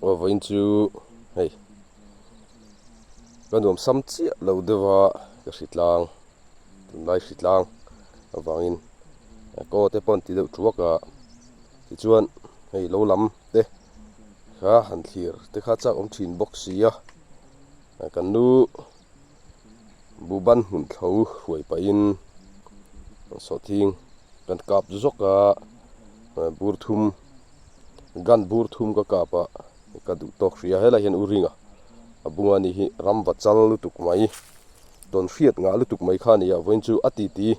Aw vawiin chu hei ka nuam sam chiah lo deuh a ka hritlang tunlai hritlang avangin kaw te pawh an ti deuh thuak a tichuan hei lo lam te kha han thlir te kha chak awm thin bawk si a kan nu buhban hmun tho hruai pahin sawhthing kan kap zawk a bur thum gun bur thum ka kap a ka duh tawk hria helai hian u ringa a bunga ni hi ram va chal lutuk mai tawn hriat ngah lutuk mai kha a ni a vawiin chu a titi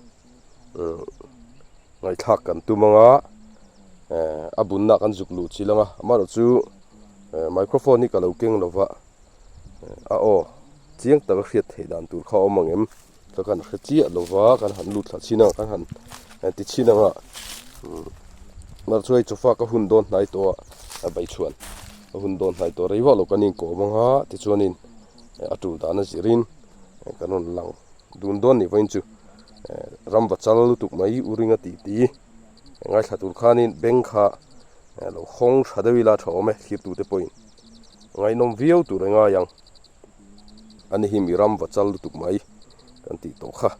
ngaihthlak kan tum anga a bunna kan zuk luh chilh anga amaherawhchu microphone hi ka lo keng lova. A aw chiang taka hriat theih dan tur kha a awm ang em ka kan hre chiah lo va kan han lut thla chhin a kan han ti chhin ang a mar chu hei chawfa ka hun dawn hnai tawh a a beichhuan a hun dawn hnai tawh rei vak lo kan inkawm ang a tichuanin a tul dan a zirin kan rawn lang dun dawn ni vawiin chu ram va chal lutuk mai u ringa tih ti ngaithla tur khanin beng kha lo hawng tha deuh ila tha awm e thlir tute pawhin. Ngaihnawm viau tur a ngai ang. Ani hi mi ram va chal lutuk mai kan tih tawh kha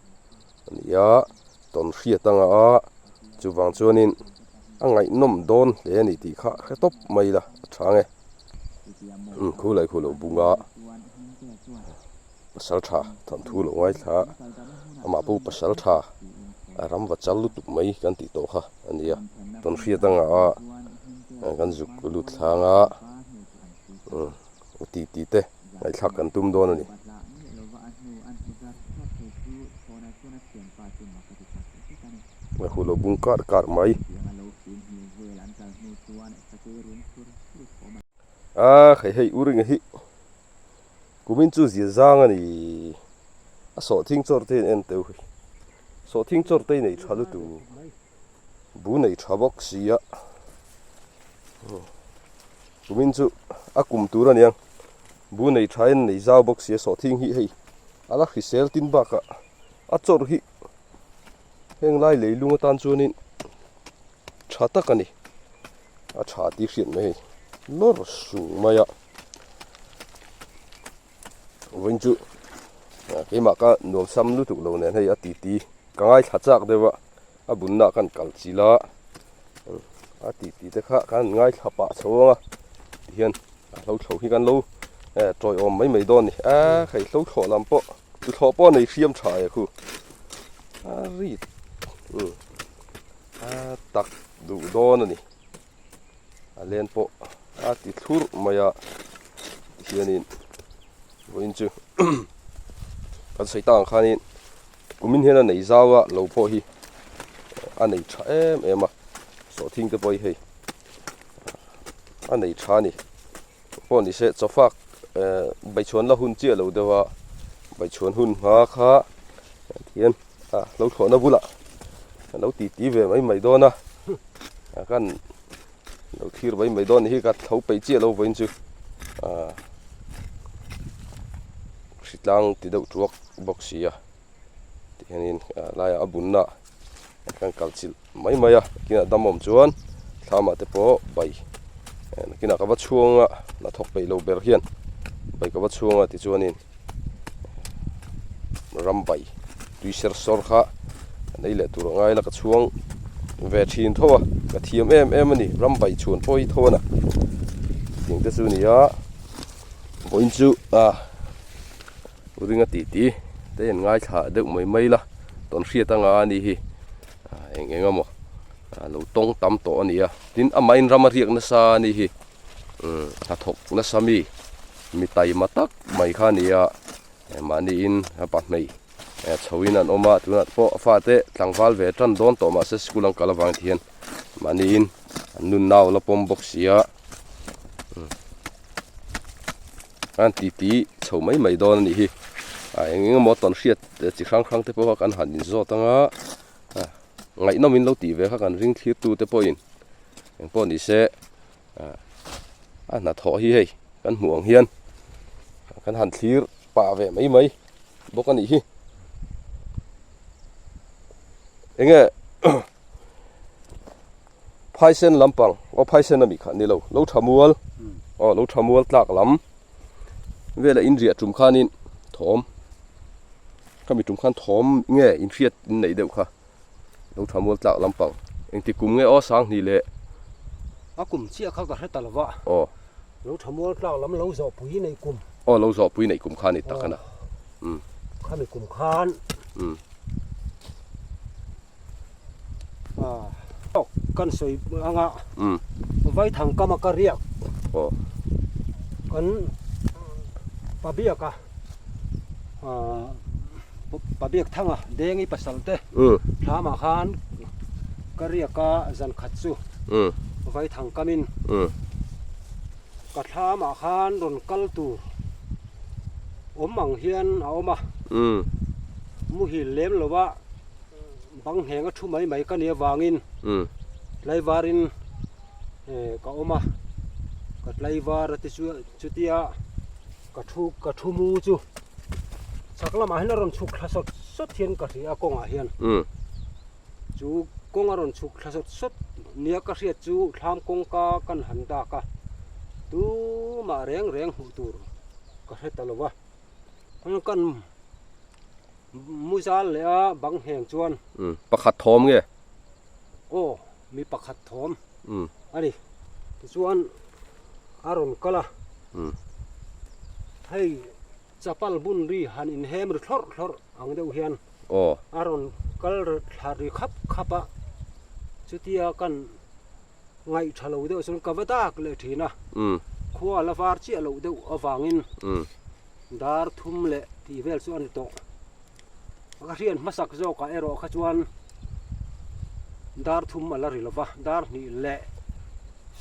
a ni a, tawn hriat anga a, chuvang chuanin a ngaihnawm dawn hle a ni tih kha hre tawp mai ila a tha ang e. Umm khu lai khu lo bung a, pasal tha thawnthu lo ngaithla a, amah pawh pasal tha a ram va chal lutuk mai kan tih tawh kha a ni a, tawn hriat anga a. Kan zuk lut thlang a tih tih te ngaihthlak kan tum dawn a ni. A huh lo bung kar kar mai. A hei hei u ringa hi kumin chu zia zang a ni. A sawhthing chawr te in en teuh hi. Sawhthing chawr te i nei tha lutuk. Bu nei tha bawk si a kumin chu a kum tur a niang bu nei tha in nei zau bawk si a sawhthing hi hei a la hrisel tin bakah a chawrh hi heng lai leilung atan chuanin tha tak a ni a tha tih hriat mai hei lawr sung mai a vawiin chu keimah ka nuamsam lutuk lo nen hei a titi ka ngaithla chak deuh a. A bunna kan kal chilh a a tih tih te kha kan ngaithla pah chho ang a tihian a hlo thlo hi kan lo tawiawm mai mai dawn a ni a hei hlo thlawh lam pawh tuthlawh pawh a nei hriam tha e khu a rit a tak duh dawn a ni a len pawh a ti thlurh mai a tihianin vawiin chu kan sawi tak ang khanin Kumin hian a nei zau a, lo pawh hi a nei tha em em a, sawhthing te pawh hi hei a nei tha a ni. Pawh ni se chawfak eh baichhuan la hun chiah lo deuh a, baichhuan hun hma kha tihian a lo thlawhna bulah a lo ti ti ve mai mai dawn a, kan lo thlir mai mai dawn a ni hi ka tho peih chiah lo vawiin chu ah hritlang ti deuh tuak. bawk si a tihianin laiah a bunna kan kal chilh mai mai a kinah dam awm chuan thlamah te pawh bai kinah ka va chhuang a hnathawk peih lo ber hian bai ka va chhuang a tichuanin ram bai tui ser sawr kha kan ei leh tur a ngai la ka chhuang ve thin tho a ka thiam em em a ni ram bai chhuan pawh hi tho a na ting te chu a ni a vawiin chu ah. Ringa tih tih te in ngaithla deuh mai mai la tawn hriat anga a ni hi eng eng emaw lo tawng tam tawh a ni a tin amah in ram a riak nasa a ni hi hnathawk nasa mi mi taima tak mai kha a ni a mahni in a pahmei chho in an awm a tunah pawh a fate tlangval ve tan dawn tawh mahse school an kal avang hian mahni in an nun nau la pawm bawk si a. An ti ti chho mai mai dawn a nih hi a eng eng emaw tawn hriat chi hrang hrang te pawh kha kan han inzawt ang a ngaihnawm in lo tih ve kha kan ring thlir tu te pawhin eng pawh ni se a hnathawh hi hei kan hmuh ang hian kan han thlir pah ve mai mai bawk a nih hi eng nge. Phaisen lampang aw phaisen ami kha ni lo lo tha mual. Aw lo tha mual tlak lam vela in riah tum khanin thawm khami tum khan thawm nge in hriat in neih deuh kha lo tha mual tlak lampang engti kum nge aw Sanghnih leh A kum chiah kha ka hre ta lova. Aw. Lo tha mual tlak lam lo zawh pui neih kum. Aw lo zawh pui neih kum kha ni tak a na. Umm. Khami kum khan. Umm. Aw kan sawi anga vaithang kama ka riak kan pabiaka pabiak thanga dengi pasal te thlamah khan ka riaka zan khat chu vaithang kamin ka thlamah khan rawn kal tur awm ang hian a awm a muhil lem lova. Bang ngheng a thu mai mai ka nih avangin tlaivarin ka awm a, ka tlaivar a ti chu chutia ka thu ka thu mu chu chhak lamah hian a rawn chhuk thla sawt sawt hian ka hria a kawngah hian chu kawng a rawn chhuk thla sawt sawt nia ka hriat chu thlam kawngka kan han dak a tumah reng reng hmuh tur ka hre ta lo va kan. Muzal leh a bang ngheng chuan. Umm pakhat thawm nge? Aw mi pakhat thawm a ni. Tichuan a rawn kal a. Umm. Hei chapal bun ri han inhem ri thlawrh thlawrh ang deuh hian. Aw. A rawn kal thla ri khap khap a. Chutia kan ngaih tha lo deuh chuan ka va dak leh thin a. Khua a la var chiah loh deuh avangin. Dar thum leh tih vel chu a ni tawh. Ka hriat hmasak zawkah erawh kha chuan dar thum a la ri lova, dar hnih leh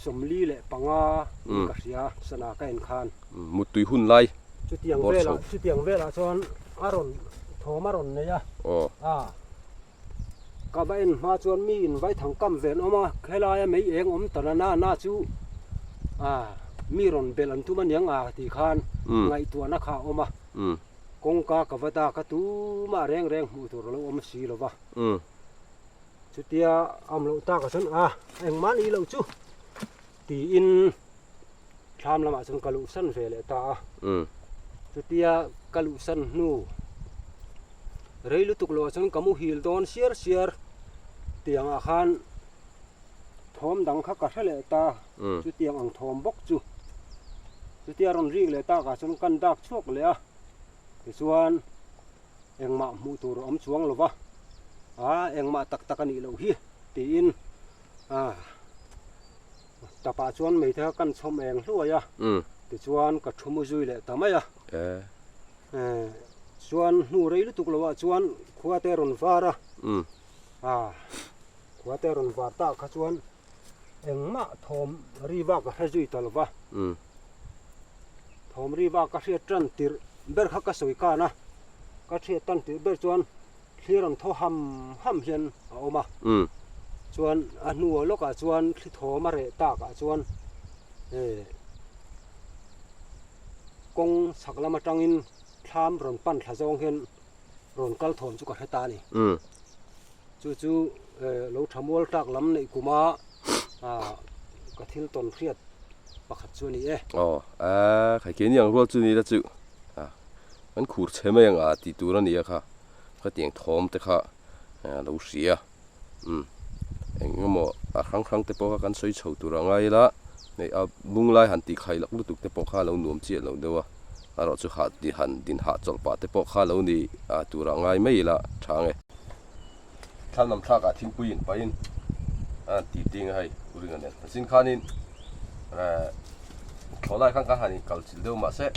45 in ka hria sana ka en khan. Muttui hun lai Chutiang velah chutiang velah chuan a rawn thawm a rawn nei a. Aw. Ka va en hma chuan mi in vaithang kam ve an awm a, khelaia mei eng awm ta na na chu ah mi rawn belh an tum aniang a tih khan ngaihtuahna kha a awm a, kawngka ka va dak a tumah reng reng hmuh tur a lo awm si lo va, chutia awm loh takah chuan ah engmah nih loh chu tiin thlam lamah chuan ka luhsan ve leh ta a, chutia ka luhsan hnu rei lutuk loh ah chuan ka muhil dawn siar siar tiang ah khan thawm dang kha ka hre leh ta chutiang ang thawm bawk chu chutia rawn rik leh tak ah chuan kan dak chhuak leh a tichuan engmah hmuh tur a awm chuang lo va ah engmah tak tak a nih loh hi tiin ah. Tapah chuan meite kha kan chhawm eng hluai a, tichuan ka thu mu zui leh ta mai a. Chuan hnu rei lutuk loah chuan khua te rawn var a, khua te rawn var tak kha chuan engmah thawm ri vak a hre zui ta lo va. Thawm ri vak ka hriat tan tirh ber kha ka sawi khan a, ka hriat tan tirh ber chuan Thli rawn thaw ham ham hian a awm a, chuan a hnuah lawkah chuan thli thawm a reh takah chuan kawng chhak lam atangin thlam rawn pan thla zawng hian rawn kal thawm chu ka hre ta a ni. Chu chu lo tha mual tlak lam neih kuma ka thil tawn hriat pakhat chu a ni e. Aw, a khaikeni ang rual chu ni la chu. Kan khur chhe mai ang a tih tur a nia kha khatiang thawm te kha a lo hria umm eng emaw a hrang hrang te pawh kha kan sawi chho tur a ngai ila hei a bung lai han tih khai lak lutuk te pawh kha a lo nuam chiah lo deuh a erawh chu hah ti han din hah chawlh pah te pawh kha a lo ni a tur a ngai mai ila tha ang e. Thlalnam thlakah thingpui in pahin a ti ting a hei u ringa nen a sin khanin eh thlawh lai khan kan han inkal chilh deuh mahse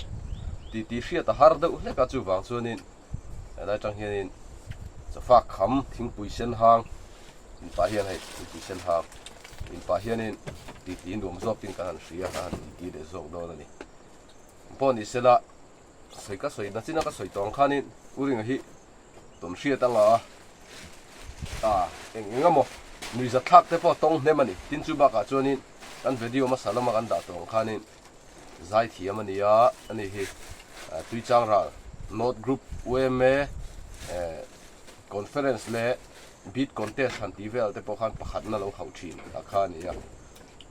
ti ti hriat a har deuh hlek a chuvang chuanin helai atang hianin chawfak kham thingpui sen hang inpah hian hei thingpui sen hang inpah hianin ti ti nuam zawkin kan han hria a han ti ti leh zawk dawn a ni pawh ni sela sawi ka sawi na chin a ka sawi tawh ang khanin u ringa hi Tawn hriat anga a eng eng emaw nuihzat thlak te pawh tawng hnem a ni. Tin chu bakah chuanin kan video hmasa lama kan dah tawh ang khanin zai thiam a ni a, ani hi Tuichang ral North Group yma Conference leh Beat Contest han tih vel te pawh khan pakhatna lo hauh thin a kha a ni a.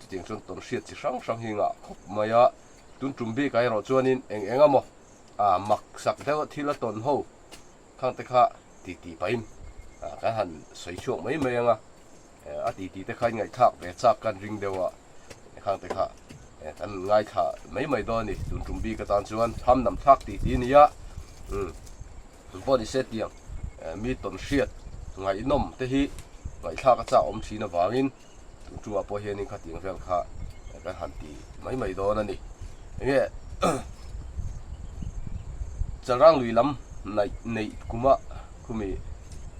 Chutiang chuan tawn hriat chi hrang hrang hi ngah khawp mai a, tun tum bikah erawh chuanin eng eng emaw mak sak deuh thil a tawn ho khang te kha ti ti pahin kan han sawi chhuak mai mai ang a, a ti ti te kha in ngaihthlak ve chak kan ring deuh a, khang te kha kan ngaithla mai mai dawn a ni tun tum bik atan chuan tham nam thlak ti ti a ni a, umm. Tun pawh ni se tiang mi tawn hriat ngaihnawm te hi ngaihthlak a chak awm thin avangin tun tumah pawh hianin khatiang vel kha kan han ti mai mai dawn a ni. Enge Chalrang lui lam naih neih kuma khumi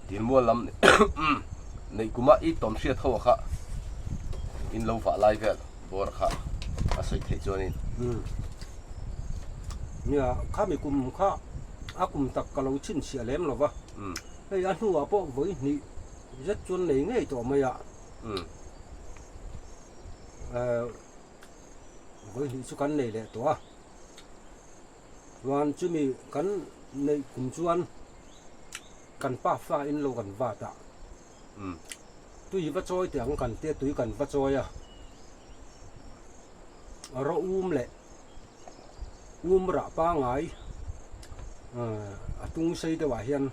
dilmual lam neih kuma i tawn hriat ho kha in lo vah lai vel bawr kha a sawi theih chuanin. Nia khami kum kha a kum tak ka lo chhinchhiah lem lo va, hei a hnuah pawh vawi hnih zet chuan nei ngei tawh mai a, vawi hnih chu kan nei leh tawh a, chuan chumi kan neih kum chuan kan pa fa in lo kan vat a, tui va chawi teh ang kan tia tui kan va chawi a, rawh um leh. Um rah pangai a tung sei deuh ah hian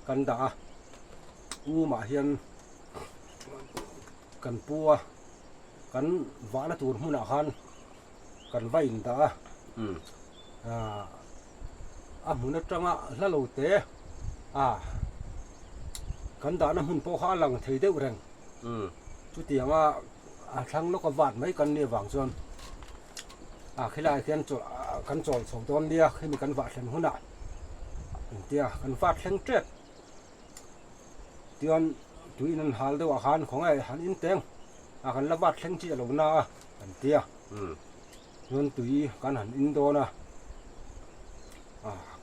kan dah a um ah hian kan pu a kan vahna tur hmunah khan kan va in dah a ah a hmun atanga hla lo te a kan dahna hmun pawh kha a lang thei deuh reng chutianga. A thlang lawk a vat mai kan nih avang chuan a khilaiah khian chawlh kan chawl chho dawn nia khimi kan vah thlen hunah engtia kan vat thleng tep tichuan tuiin an hal deuh ah khan khawnge han in teng a kan la vat thleng chi a lo na a an tia chuan tui kan han in dawn a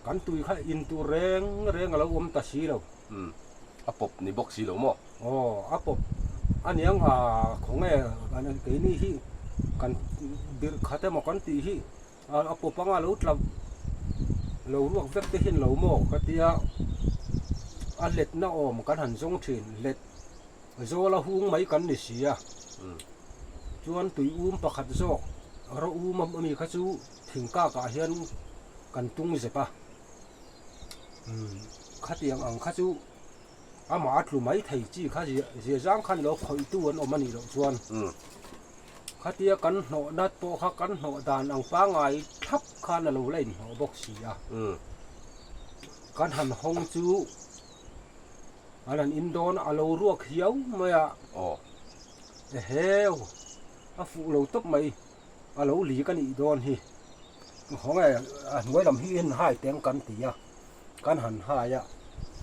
kan tui kha in tur reng reng a lo awm ta si lo. Umm a pawp ni bawk si lo maw? Aw a pawp a niang a khawnge keini hi kan birh khat emaw kan tih hi a pawp anga lo tla lo ruak vek te hian lo maw ka tia a letna awm kan han zawng thin let zawl a hung mai kan ni si a chuan tui um pakhat zawk rawh um ami kha chu thingkak ah hian kan tung zep a. Khatiang ang kha chu amah a tlu mai thei chi kha zia zang khan lo khawih tu an awm a nih loh chuan khatia kan hnawh nat pawh kha kan hnawh dan ang pangai thlap khan a lo la inhnawh bawk si a. Kan han hawng chu an han in dawn a lo ruak hiau mai a. Eheu a fuh lo tawp mai. A lo li ka nih dawn hi. Haw nge a hnuai lam hi in hai teng kan ti a, kan han hai a,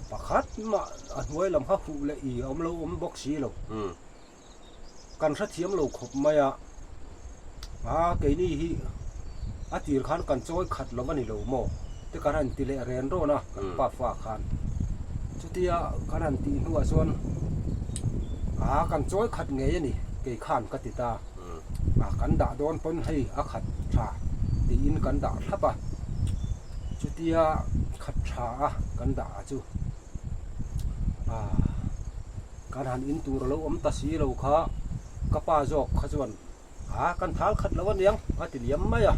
pakhat mah a hnuai lam kha huh leh i a awm lo awm bawk si lo. Kan hrethiam lo khawp mai a, a keini hi a tir khan kan chawi khat lo a ni lo maw te kan han ti leh ren rawn a kan pa fa khan. Chutia kan han tih hnuah chuan a kan chawi khat ngei a ni kei khan ka ti ta. A kan dah dawn pawn hei a khat tha tiin kan dah thlap a, chutia khat tha a kan dah a chu ah kan han in tur a lo awm ta si lo kha ka pa zawk kha chuan a kan thal khat lo aniang a ti liam mai a,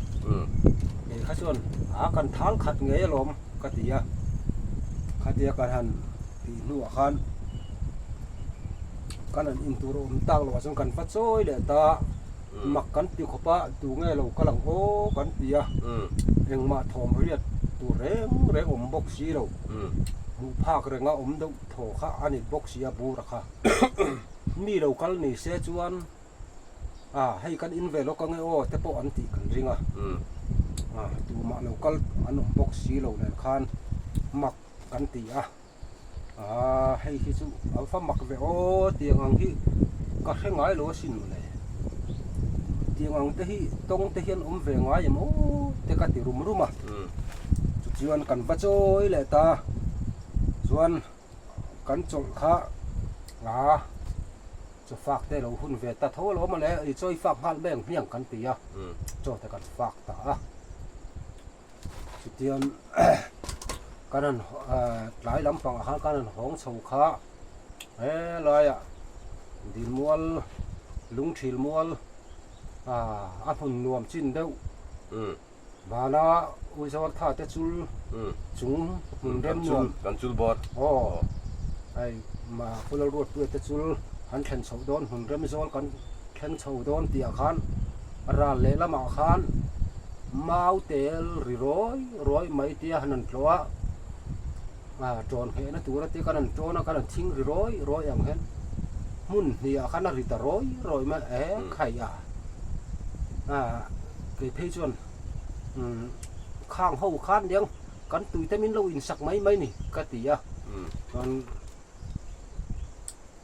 kei kha chuan a kan thal khat ngei alawm ka ti a, khatia kan han tih hnuah khan. Kan han in tur a awm tak loh ah chuan kan va chawi leh ta mak kan ti khawp a tu nge lo kal ang aw kan ti a engmah thawm riat tur reng reng awm bawk si lo hmuh phak renga awm deuh thaw kha a ni bawk si a bur a kha mi lo kal ni se chuan a hei kan in ve lawk ange aw te pawh an tih kan ring a tumah lo kal an awm bawk si lo nen khan mak kan ti a. Aaa hei hi chu a va mak ve aw tiang ang hi ka hre ngai lo asin mawle tiang ang te hi tawng te hian awm ve ngai em aw te ka ti rum rum a chuan kan va chawi leh ta chuan kan chawlh kha aa chaw fak te lo hun ve ta tho alawm mawle i chawi fak nghal mai ang hmiang kan ti a chaw te kan fak ta a. Chutiang kan han tlai lampang ah khan kan han hawng chho kha helaiah Dilmual Lungthil mual. A hmun nuam chin deuh. Vana Uizawr tha te chul chung hmun rem nuam. Kan chul bawr. Aw. Hei Pulal Ruatpuia te chul han thlen chhoh dawn hmun rem zawl kan thleng chho dawn tih ah khan ral leh lamah khan mau tel ri rawi rawi mai tia han an tlawh a. Ṭawn nghehna tura te kan han ṭawn a, kan han thing ri rawi rawi ang hian hmun hnih ah khan a ri ta rawi rawi mai a, e khai a kei phei chuan khang ho khan niang kan tui te min lo insak mai mai ni ka ti a, chuan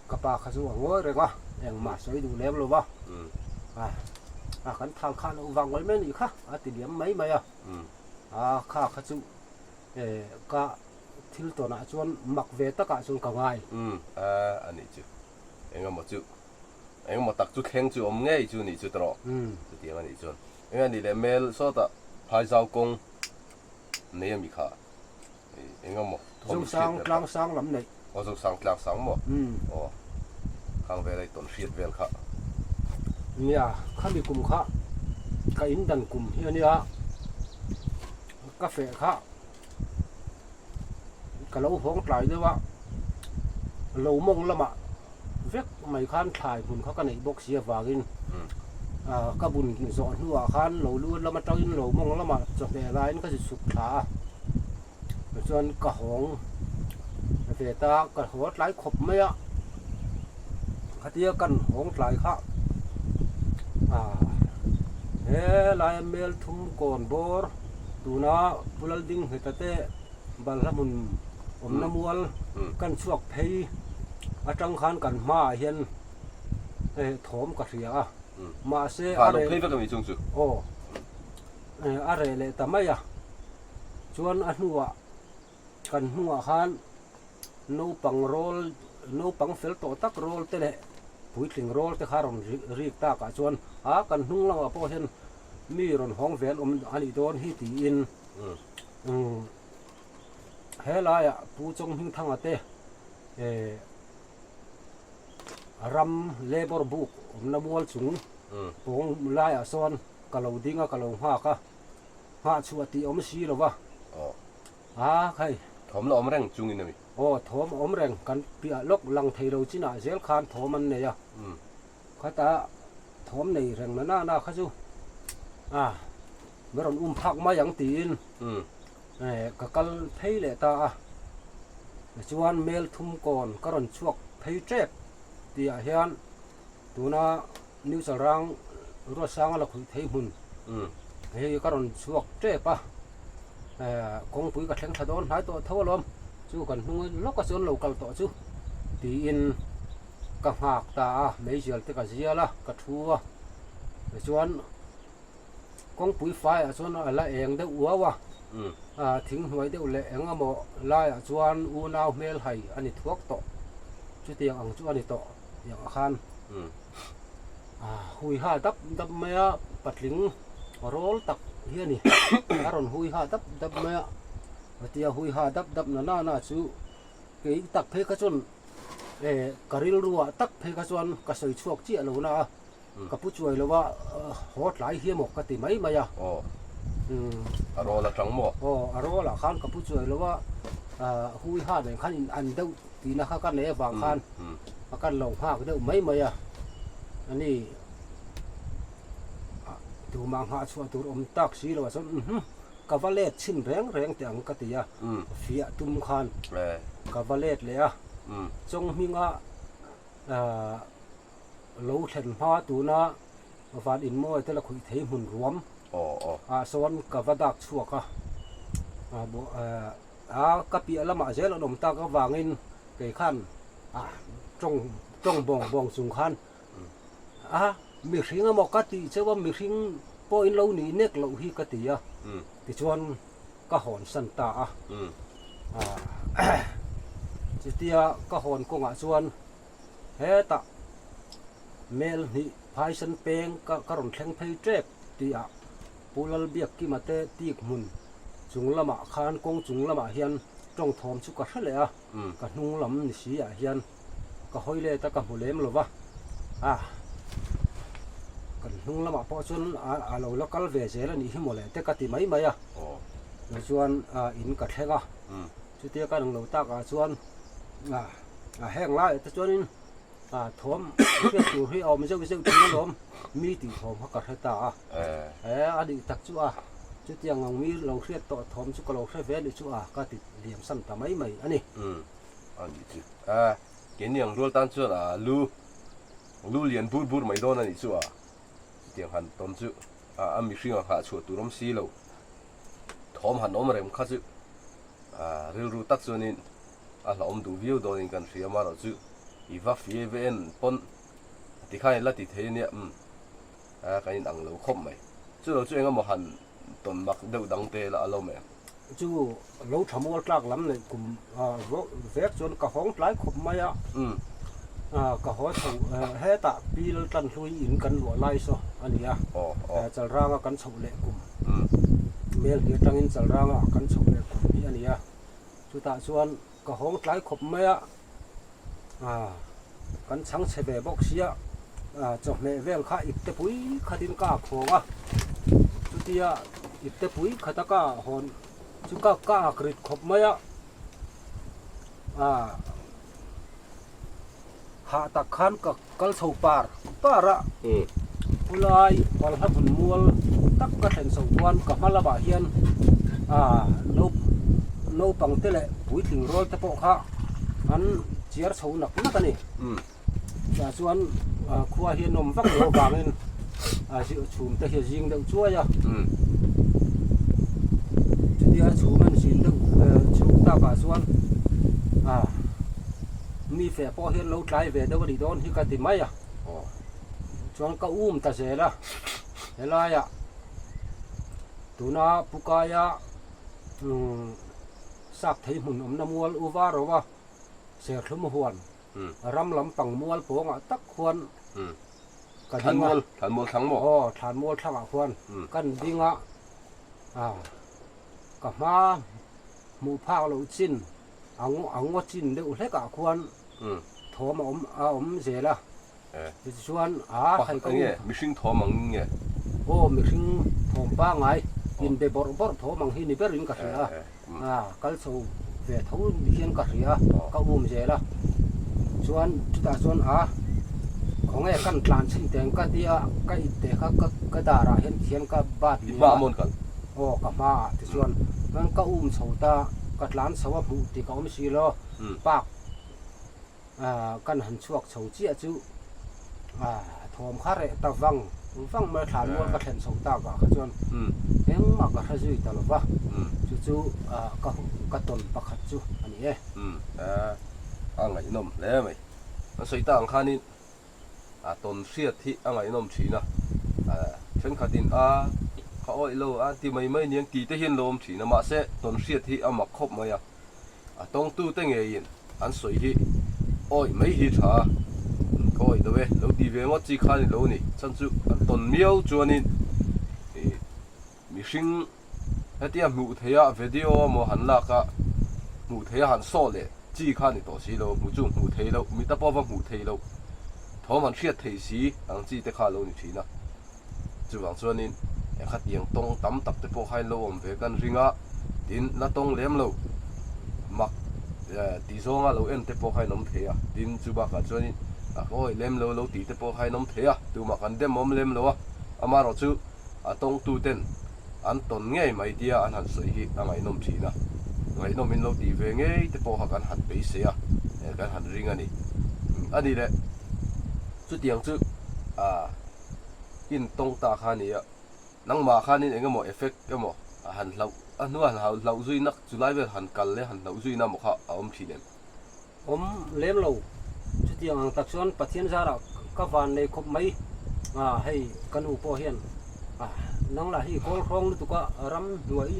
ka pa kha chu a ngawi reng a, engmah sawi duh lem lo va, a kan thal khah loh vang mai mai a nih kha a ti liam mai mai a, a kha kha chu. Ka thil tawnah chuan mak ve takah chuan ka ngai. Umm a a nih chu. Engemaw chu engemaw tak chu thleng chu awm ngei chu nih chu tawh. Chutiang a nih chuan eng a nih leh hmel sawtah phaizau kawng nei a mi kha engemaw thawm hriat vel kha. Zosang tlang sang lam neih. Aw Zosang tlang sang maw? Aw khang vel a i tawn hriat vel kha. Nia khami kum kha ka in dan kum hi a nia. Ka feh kha ka lo hawng tlai deuh a, lo mawng lamah vek mai khan thlai hmun kha ka neih bawk si avangin ka bun zawh hnuah khan lo lu lam atangin lo mawng lamah chawhmeh laiin ka chhuk thla a, tichuan ka hawng ve ta ka haw tlai khawp mai a, khatia kan hawng tlai kha helai mel thum kawn bawr. Tuna Pu Laldingheta te balhla hmun awmna mual kan chhuak phei atang khan kan hmaah hian thawm ka hria a, mahse a reh aw a reh leh ta mai a, chuan a hnuah kan hnungah khan naupang rawl naupang fel tawh tak rawl te leh puitling rawl te kha rawn rik takah chuan a kan hnung lamah pawh hian Mi rawn hawng vel awm a nih dawn hi tiin helaiah Pu Chawnghmingthanga te ram labour buk awmna mual chung pawng laiah sawn ka lo ding a, ka lo nghak a, nghah chhuah tih awm si lo va. A khai. Thawm la awm reng chungin a mi? Aw, thawm a awm reng. Kan piah lawk lang thei lo chinah zel khan thawm an nei a. Khata thawm nei reng na na na kha chu a mi rawn um phak mai ang tiin ka kal phei leh ta a. Tichuan mel thum kawn ka rawn chhuak phei tep tihah hian tuna New Chalrang Ruatsanga la khuih thei hmun hei ka rawn chhuak tep a. Kawngpui ka thleng thla dawn hnai tawh tho alawm chu kan hnung lawka chuan lo kal tawh chu tiin. Ka nghak ta a, meizial te ka zial a, ka thu a, tichuan kawngpui faiah chuan a la eng deuh uau a, thing hnuai deuh leh eng emaw laiah chuan unau hmel hai a ni thuak tawh, chutiang ang chu a ni tawh tiang ah khan hui ha dap dap mai a, patling rawl tak hi a ni, a rawn hui ha dap dap mai a, tia hui ha dap dap na na na chu kei tak phei kha chuan. Eh, ka rilruah tak phei kha chuan ka sawi chhuak chiah lo na a, ka pu chuai lo a, haw tlai hi emaw ka ti mai mai a. Aw, a rawl atang maw? Aw, a rawlah khan ka pu chuai lo a, hui ha nen khan in an deuh tihna kha ka nei avang khan a kan lo nghak deuh mai mai a, ani tumah nghah chhuah tur awm tak si lo ah chuan umm. Ka va let chhin reng reng teh ang ka ti a, fiah tum khan ka va let leh a, Chawng hminga lo thlen hma tuna van inmawi te la khuih thei hmun ruam ah sawn ka va dak chhuak a, a ka piah lamah zel an awm tak avangin kei khan tawng tawng bawng bawng chung khan A, mihring emaw ka tih cheu a, mihring pawhin lo nih nek loh hi ka ti a, tichuan ka hawn san ta a. Chutia ka hawn kawngah chuan hetah mel hnih phaisen peng ka ka rawn thleng phei tep tihah Pu Lalbiakkima te tik hmun chung lamah khan kawng chung lamah hian tawng thawm chu ka hre leh a. Ka hnung lam ni si ah hian ka hawi let a ka hmu lem lo va, ah kan hnung lamah pawh chuan a lo la kal ve zel a nih hi mawle te ka ti mai mai a. Tichuan in ka thleng a, chutia ka reng lo takah chuan heng laiah te chuanin thawm hriat tur hi a awm zeuh zeuh thin alawm, mi tih thawm kha ka hre ta a. He a nih tak chu a, chutiang ang mi lo hriat tawh thawm chu ka lo hre ve a nih chu a, ka ti liam san ta mai mai a ni. A nih chu. Keini ang rual tan chuan a lu lu lian bur bur mai dawn a nih chu a, chutiang han tawn chu a mihring ang hah chhuah tur awm si lo, thawm han awm rem kha chu rilru tak chuanin a hlauhawm duh viau dawnin kan hria amaherawhchu i va fiai ve en pawn tikhan i la ti thei a nia umm kan inang lo khawp mai. Chu lo chu engemaw han tawn mak deuh dang te la a lo em? Chu lo tha mual tlak lam neih kum vek chuan ka hawng tlai khawp mai a, ka haw chho hetah Pi Laltlanhlui in kan luah lai saw a ni a, Chalranga kan chhoh leh kum Melhni atangin Chalranga kan chhoh leh kum hi a ni a, chutah chuan ka hawng tlai khawp mai a. Kan chhang chhe ve bawk sia, chawhmeh vel kha ipte pui khatin ka ak hawng a, chutia ipte pui khata ka ah hawn chu ka ka ak rit khawp mai a, hah tak khan ka kal chho par par a, khulai balhla hmun mual tak ka thlen chhoh chuan ka hma lamah hian naupang te leh puitling rual te pawh kha an chiar chho nak nak a ni. Tah chuan khua hi a nawm vak lo avangin chhum te hi a zing deuh chuai a, chutia chhum an zin deuh chhuk takah chuan mi feh pawh hian lo tlai ve deuh a nih dawn hi ka ti mai a. Chuan ka um ta zel a, helaiah tuna Pukaia sap thei hmun awmna mual u var ro a, serthlum huan ram lampang mual pawngah tak khuan ka ding a. Thlanmual thlang maw? Aw, thlanmual thlangah khuan kan ding a, ka hma hmuh phak loh chin a ngaw chin deuh hlekah khuan thawm a awm a awm zel a tichuan a hei ka nge mihring thawm ang nge aw mihring thawm pangai inbe bawrh bawrh thawm ang hi ni berin ka hria a kal chho ve tho ni hian ka hria ka um zel a chuan chutah chuan a khawnge kan tlan chhin teng ka tia ka ip te kha ka ka darah hian thian ka bat i hma amawn kal aw ka hmaah tichuan ka um chho ta ka tlan chho a hmuh tih ka awm si lo park kan han chhuak chho chiah chu thawm kha reh ta vang vang mai a thlan mual ka thlen chho tak ah kha chuan engmah ka hre zui ta lo va chu chu ka ka tawn pakhat chu a ni e. A ngaihnawm hle mai. An sawi ta ang khanin a tawn hriat hi a ngaihnawm thin a, thenkhatin a ka awih lo a ti mai mai niang tih te hian lo awm thin a mahse tawn hriat hi a mak khawp mai a. A tawngtute ngeiin an sawi hi awih mai hi tha a, ka awih lo e, lo ti ve ngawt chi kha a ni lo ni. Chhan chu an tawn miau chuanin ih mihring hetia hmuh theiha video emaw han lak a, hmuh theiha han sawh leh chi kha a ni tawh si lo, hmuh chu hmuh theih loh, mita pawh va hmuh theih loh, thawm han hriat theih si ang chi te kha a lo ni thin a. Chuvang chuanin khatiang tawng tam tak te pawh kha in lo awm ve kan ring a, tin la tawng lem lo mak tih zawnga lo en te pawh kha in awm thei a, tin chu bakah chuanin a awih lem lo lo tih te pawh kha in awm thei a, tumah kan dem awm lem lo a, amaherawhchu a tawngtu ten an tawn ngei mai tia an han sawi hi a ngaihnawm thin a, ngaihnawm in lo tih ve ngei te pawh kha kan han beisei a, kan han ring a ni. A nih leh chutiang chu ah. In tawng ta kha a ni a, nangmah khanin eng emaw effect emaw a han hlauh a hnua han hlauh zui nak chu lai vel han kal leh han hlauh zui na maw kha a awm thin em? Awm lem lo, chutiang ang tak chuan Pathian zarah ka van nei khawp mai a, hei ka nu pawh hian a nang lah hi kawl hrawng lutuk a ram hnuai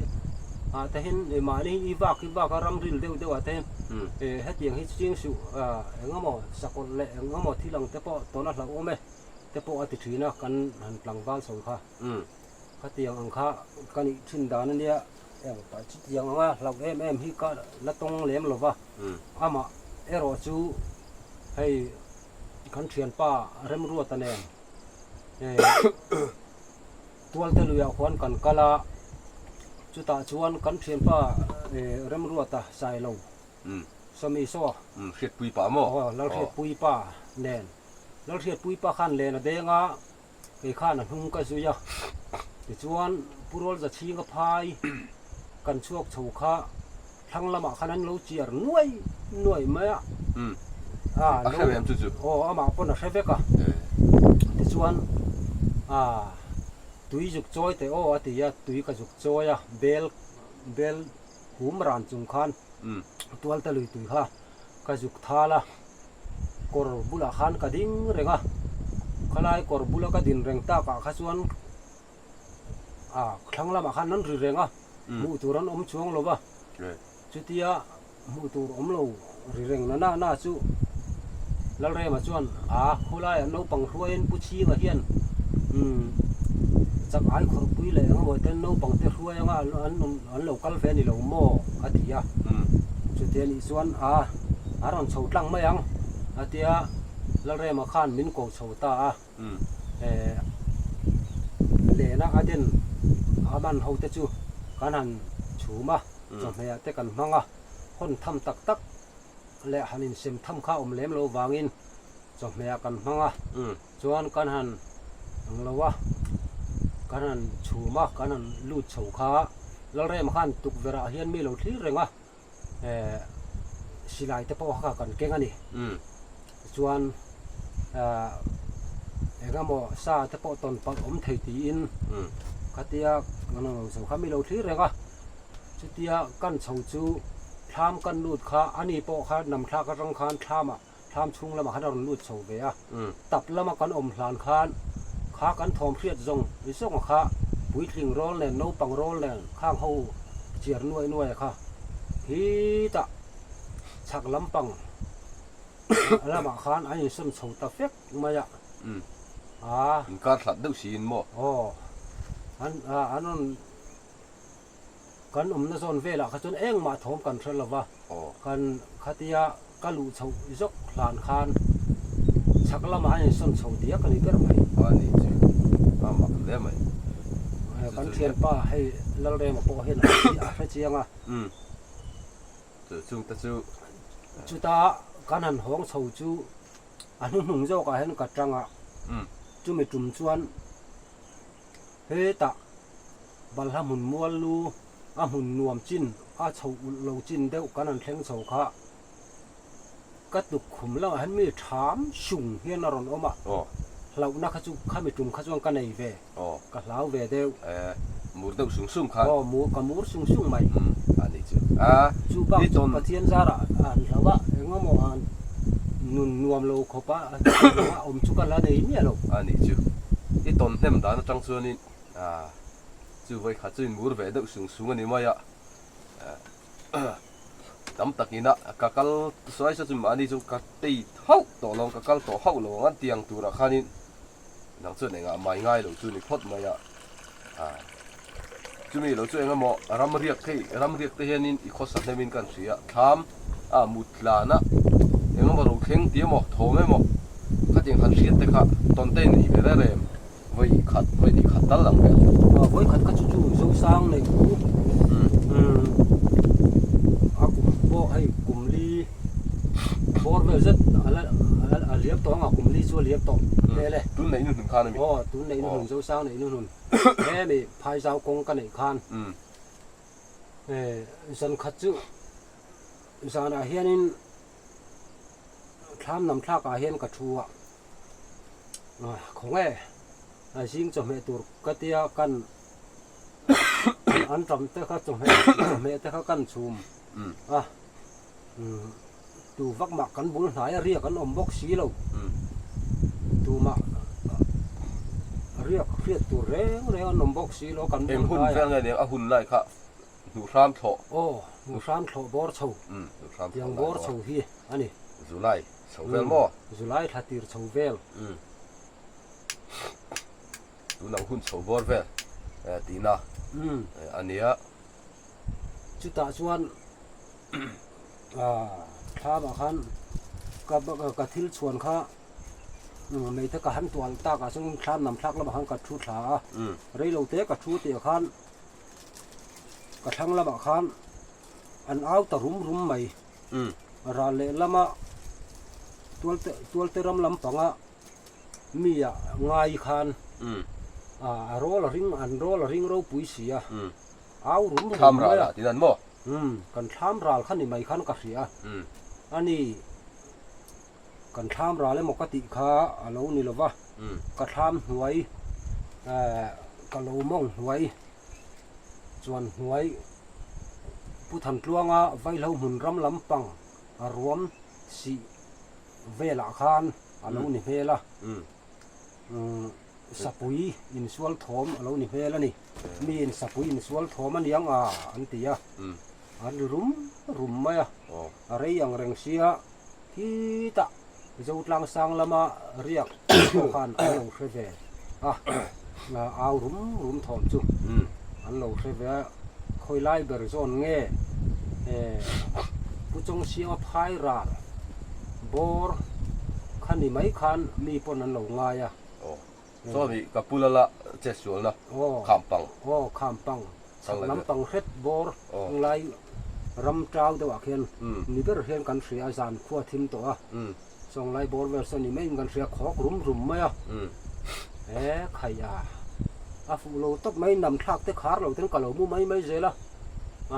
ah te hian mahni i vak i vak a ram ril deuh deuh ah te hian hetiang hi ching suh eng emaw sakawlh leh eng emaw thil ang te pawh tawn a hlauhawm e. te pawh a ti thin a, kan han tlangval chho kha. Khatiang ang kha ka nih thin dan a nia, eng pah chutiang anga hlauh em em hi ka la tawng lem lo va, amah erawh chu hei kan thianpa Remruata nen Tualte luiah khuan kan kal a, chutah chuan kan thianpa Remruata Sailo Sawmi saw Hriatpui pa maw? Aw, Lalhriatpui pa nen. Lalhriatpui pa khan len a deng a, kei khan a hnung ka zui a. Tichuan Pu Rualza chhinga phai kan chhuak chho kha thlang lamah khan an lo chiar nuai nuai mai a. A hre ve em chu chu? Aw, amah pawn a hre vek a. Tichuan tui zuk chawi teh aw a ti a, tui ka zuk chawi a, bel bel hum ran chung khan tualte lui tui kha ka zuk thal a, kawr bulah khan ka ding reng a, khalai kawr bula ka din reng takah kha chuan ah thlang lamah khan an ri reng a, hmuh tur an awm chuang lo va, chutia hmuh tur awm lo ri reng na na na chu Lalrema chuan a khawlaiah naupang hruaiin Pu Chhinga hian umm chak ai khawrhpui leh eng emaw ten naupang te hruai anga an an lo kal ve a ni lo maw a ti a, chutia nih chuan a a rawn chho tlang mai ang a tia Lalrema khan min ko chho ta a. Eh lehna a den a man ho te chu kan han chhum a, chawhmeh ah te kan hmang a, hawn tham tak tak leh han insem tham kha awm lem lo vangin chawhmeh ah kan hmang a, chuan kan han ang lo a, kan han chhum a, kan han lut chho kha Lalrema khan tukverh ah hian mi lo thlir reng a, eh silai te pawh kha kan keng a ni. Tichuan eh engemaw sa te pawh tawn palh awm thei tiin khatia kan rawn lo chho kha mi lo thlir reng a, chutia kan chho chu thlam kan lut kha ani pawh kha nam thlak atang khan thlamah Thlam chhung lamah khan a rawn lut chho ve a, tap lama kan awm hlan khan kha kan thawm hriat zawng zawng kha puitling rawl nen naupang rawl nen khang ho chiar nuai nuai kha khitah chhak lampang lamah khan an insawn chho ta fek mai a. Aa. Inkar hlat deuh siin maw? Aw. An an rawn. Kan awmna zawn velah kha chuan engmah thawm kan hre lova, kan khatia ka luh chhoh zawk hlan khan chhak lamah a insawn chho diak a ni ber mai. A ni chu a mak hle mai. Kan thianpa hei Lalrema pawh hian a hre chiang a. Chu chungte chu. Chuta kan han hawng chho chu a hnuhnung zawkah hian ka tang a, chumi tum chuan Hetah balhla hmun mual lu a hmun nuam chin a chho ulh lo chin deuh kan han thleng chho kha ka tuk khum lamah hian mi tham sung hian a rawn awm a, hlauhna kha chu khami tum kha chuan ka nei ve, ka hlau ve deuh. Mur deuh sung sung khan. Aw mur ka mur sung sung mai. A nih chu. A Chu bak chu Pathian zarah an hlau a, engemaw an nun nuam lo khawp a awm chu ka la nei miah lo. A nih chu. I tawn hnem dan atang chuanin chu vawikhat chu in mur ve deuh sung sung a ni mai a. Tam takin a ka kal sawi saw chu mahni chu ka tei hauh tawh lo ang, ka kal tawh hauh lo ang an ti ang turah khanin Nang chuan engah mai ngai lo chu ni phawt mai a, chumi lo chu engemaw ram riak hei ram riak te hianin i khawsa hnemin kan hria thlam a mut tlan a engemaw ro thleng tih emaw thawm emaw khatiang han hriat te kha tawn te in i ve reng reng vawi khat vawi hnih khat tal ang vel. Vawi khat kha chu chu Zosang nei u a kum pawh hei kum li Bawr vel zet a la a liam tawh ang a, kum li chu a liam tawh hmel e. Tun neih hnuhnun khan a mi? Aw, tun neih hnuhnun, Zosang neih hnuhnun. Hemi Phaizau kawng ka neih khan zan khat chu zanah hianin thlam nam thlakah hian ka thu a, khawnge zing chawhmeh tur ka tia kan an tam te kha chawhmeh chawhmeh te kha kan chhum a. Tu vak mah kan bul hnai a riak an awm bawk si lo. Tumah riak hriat tur reng reng an awm bawk si lo kan bul hnai a. Eng hun vel nge nia a hun lai kha hnuhhram thlawh. Aw hnuhhram thlawh bawr chho. Tiang bawr chho hi a ni. Zulai chho vel maw? Zulai thla tir chho vel. Tunang hun chho bawr vel tihna a nia. Chutah chuan thlamah khan ka thil chhuan kha Mei te ka han tual tak ah chuan thlam nam thlak lamah khan ka thu thla a, rei lo te ka thu tih khan ka thlang lamah khan an au ta rum rum mai. Ral leh lama tualte tualte ram lampanga mi ah ngai khan a rawl a ring an rawl a ring ropui si a, au rum rum mai a. Kan thlam ral kha ni mai khan ka hria a ni. Kan thlam ral emaw ka tih kha a lo ni lo va, ka thlam hnuai ka lo mawng hnuai chuan hnuai Pu Thantluanga Vaihlo hmun ram lampang a ruam sih velah khan a lo ni hmel a, sapui insual thawm a lo ni hmel a ni. Miin sapui insual thawm a niang a an ti a, an ri rum rum mai a, a rei ang reng sia. Khitah Zotlang sang lama riak pawh khan an lo hre ve a, au rum rum thawm chu an lo hre ve a, khawi lai ber zawn nge Pu Chawngsianga phai ral bawr kha ni mai khan mi pawn an lo ngai a. Sawmi ka pu lala che sualna kham pang. Aw kham pang chhak lampang hret bawr lai ram tau deuh ah khian ni ber hian kan hria a zan khua thim tawh a sawng lai bawr vel sawn ni maiin kan hria khawk rum rum mai a he khai a a fuh lo tawp mai nam thlak te khar lo ten ka lo mu mai mai zel a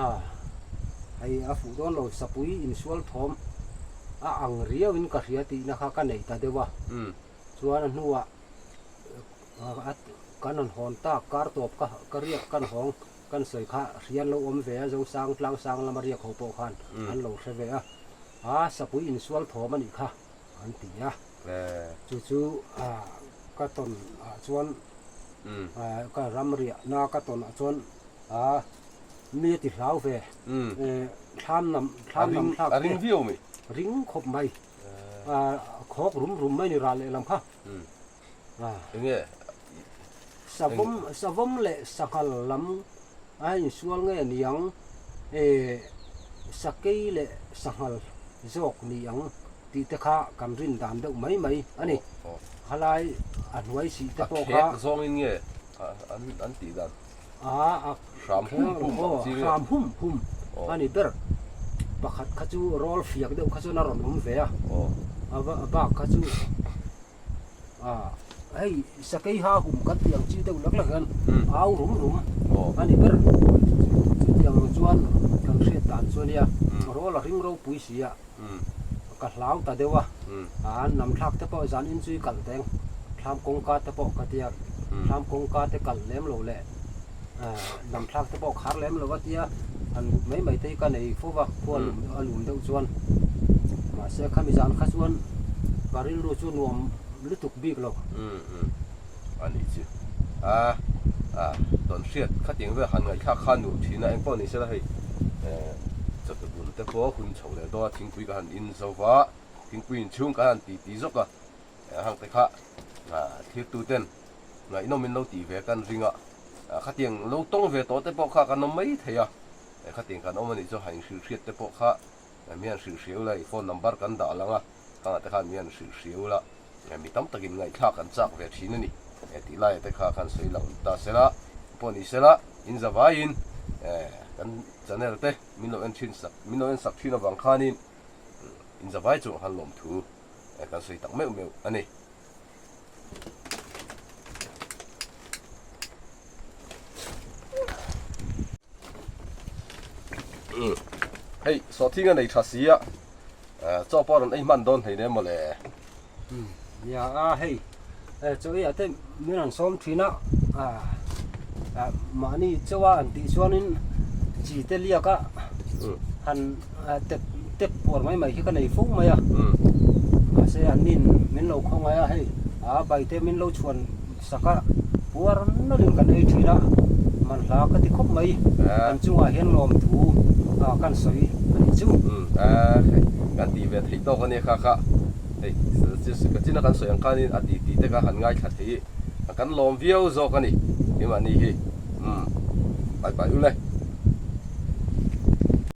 a hei a fuh dawn lo sapui insual thawm a ang riau in ka hria tihna kha ka nei ta deuh a. Chuan a hnuah kan rawn hawn tak kar tawp ka ka riak kan hawng kan sawi kha hrian lo awm ve a Zosang tlang sang lama riak ho pawh khan an lo hre ve a a sapui insual thawm a nih kha an ti a chu chu ka tawn ah chuan ka ram riahna ka tawn ah chuan a mi a ti hlau ve thlam nam thlam nam thlak te ring khawp mai. Khawk rum rum mai ni ral lehlam kha. Enge? Savawm savawm leh sanghal lam a insual nge niang e sakei leh sanghal zawk ni ang tih te kha kan rin dan deuh mai mai a ni. Khalai a hnuai sih te pawh kha. A khek zawngin nge an an tih dan? A Hram hum hum ang chi nge? Hram hum hum a ni ber. Pakhat kha chu rawl fiak deuh kha chuan a rawn awm ve a, a bak kha chu hei sakei ha hum kan tih ang chi deuh lak lak hian au rum rum a ni ber. Chutiang ang chuan kan hriat dan chu a nia, rawl a ring ropui si a. Ka hlau ta deuh a, an nam thlak te pawh zan in chui kalh teng, thlam kawngka te pawh ka tia, thlam kawngka te kalh lem lo leh nam thlak te pawh khar lem lo a tia, han mut mai mai te hi ka nei fo va, khua lum a lum deuh chuan. Mahse khami zan kha chuan ka rilru chu nuam lutuk bik lo. A nih chu. A a tawn hriat khatiang vel han ngaihthlak kha nuam thin a, engpawh ni sela hei chawhte bul te pawh hun chho leh dawn a, thingpui ka han in zo va, thingpui inchhung ka han ti ti zawk a, hang te kha thirtu ten ngaihnawm in lo tih ve kan ring a, khatiang lo tawng ve tawh te pawh kha kan awm mai thei a, khatiang kan awm a nih chu han inhrilh hriat te pawh kha Mi han hrilh hriau la, i phone number kan dah lang a, khangah te khan mi han hrilh hriau la, mi tam takin ngaihthlak an chak ve thin a ni tih laia te kha khan sawi lang ta sela, pawh ni sela, in zavaiin kan channel te min lo en thin sak, min lo en sak thin avang khanin in zavai chungah khan lawmthu kan sawi tak meuh meuh a ni. Hei sawhthing a nei tha si a chaw pawh a rawn ei hman dawn hlei nem mawle. Nia a hei chaw ei ah te min rawn sawm thin a mahni chaw a an tih chuanin chi te liak a han tep tep puar mai mai hi ka nei fo mai a mahse an nin min lo khawngaih a hei a bai te min lo chhuan sak a puar nawlhin kan ei thin a man hla ka ti khawp mai kan chungah hian lawmthu ah kan sawi a nih chu. Kan tih ve theih tawk a nia kha kha hei ka china kan sawi ang khanin a tih tih te kha han ngaithla thei i kan lawm viau zawk a ni keimahni hi umm pai pai u le.